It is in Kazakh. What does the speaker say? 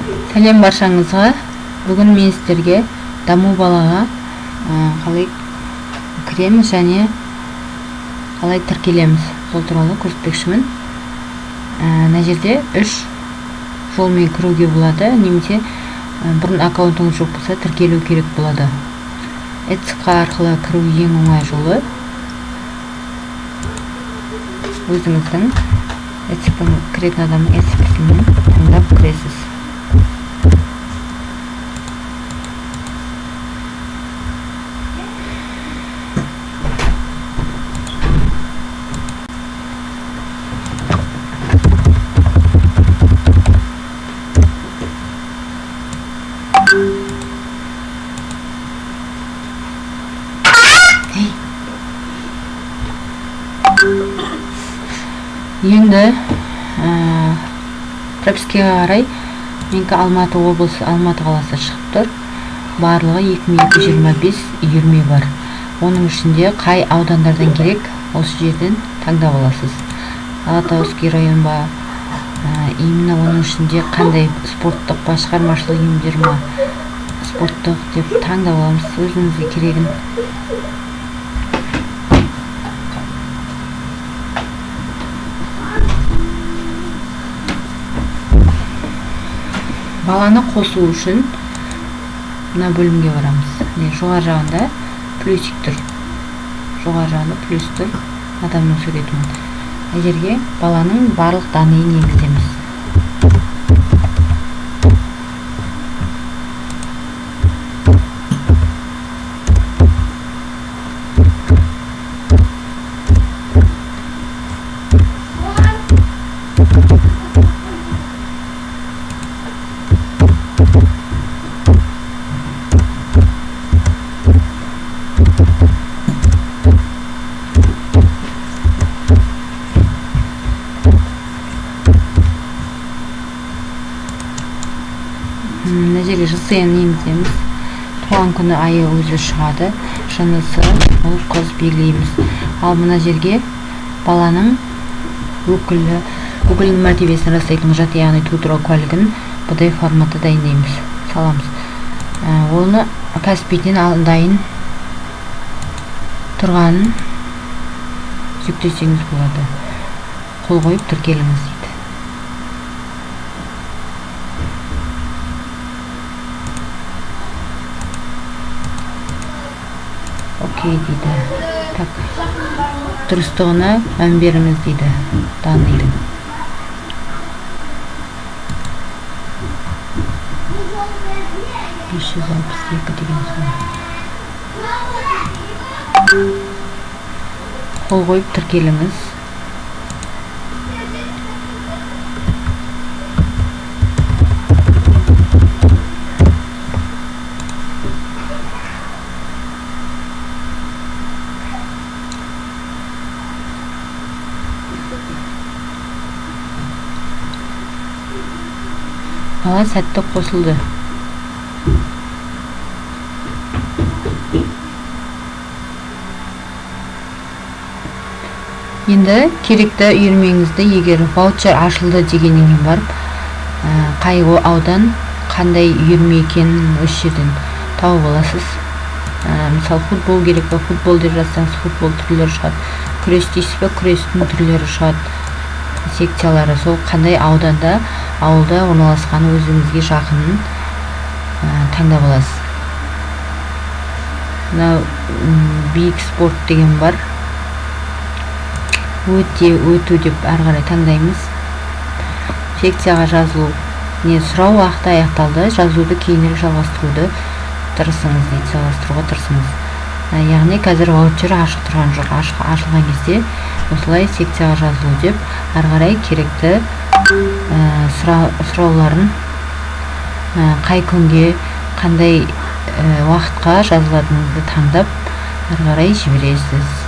Сәлем баршаңызға. Бүгін мен сіздерге Даму балаға қалай кіреміз және қалай тіркелеміз, сол туралы көрсетпекшімін. Мына жерде 3 жолмен кіруге болады, немесе бұрын аккаунтыңыз жоқ болса тіркелу керек болады. ЭЦК арқылы кіру ең оңай жолы. Өзіңіздің ЭЦП-н кіретін адамның ЭЦП-сімен таңдап кіресіз. Енді пропискаға қарай менікі Алматы облысы, Алматы қаласы шығып тұр. Барлығы 2225 үйірме бар. Оның ішінде қай аудандардан керек, осы жерден таңдап аласыз. Алатауский район ба, именно оның ішінде қандай спорттық па, шығармашылық ұйымдар ма, спорттық деп таңдап аламыз өзіңізге керегін. Баланы қосу үшін мына бөлімге барамыз. Міне, жоғары жағында плюсик тұр. Жоғары жағында плюс тұр, адамның суретімен. Мына жерге баланың барлық данныйын енгіземіз. Мына жерге ЖСН енгіземіз. Туған күні, айы өзі шығады. Жынысы ұл, қыз белгілейміз. Ал мына жерге баланың өкілінің мәртебесін растайтын құжат, яғни туу туралы куәлігін PDF форматта дайындаймыз, саламыз. Оны Каспийден дайын тұрғанын жүктесеңіз болады. Қол қойып тіркеліңіз дейді. Окей дейді. Так, дұрыстығына мән беріңіз дейді данныйдың. 562 деген сон. Қол қойып тіркеліңіз. Бала сәтті қосылды. Енді керекті үйірмеңізді, егер ваучер ашылды дегеннен кейін барып, қай аудан, қандай үйірме екенін осы жерден тауып аласыз. Мысалы, футбол керек пе, футбол деп жазсаңыз, футбол түрлері шығады. Күрес дейсіз бе, күрестің түрлері шығады. Секциялары сол қандай ауданда, ауылда орналасқан өзіңізге жақынын таңдап аласыз. Мынау биік спорт деген бар. Өте, өту деп ары қарай таңдаймыз. Секцияға жазылу. Не, сұрау уақыты аяқталды. Жазуды кейінірек жалғастыруды тырысыңыз дейді, жалғастыруға тырысыңыз. Яғни қазір ваучер ашық тұрған жоқ. Ашылған кезде осылай секцияға жазылу деп ары қарай керекті сұрауларын, қай күнге, қандай уақытқа жазылатыныңызды таңдап ары қарай жібересіз.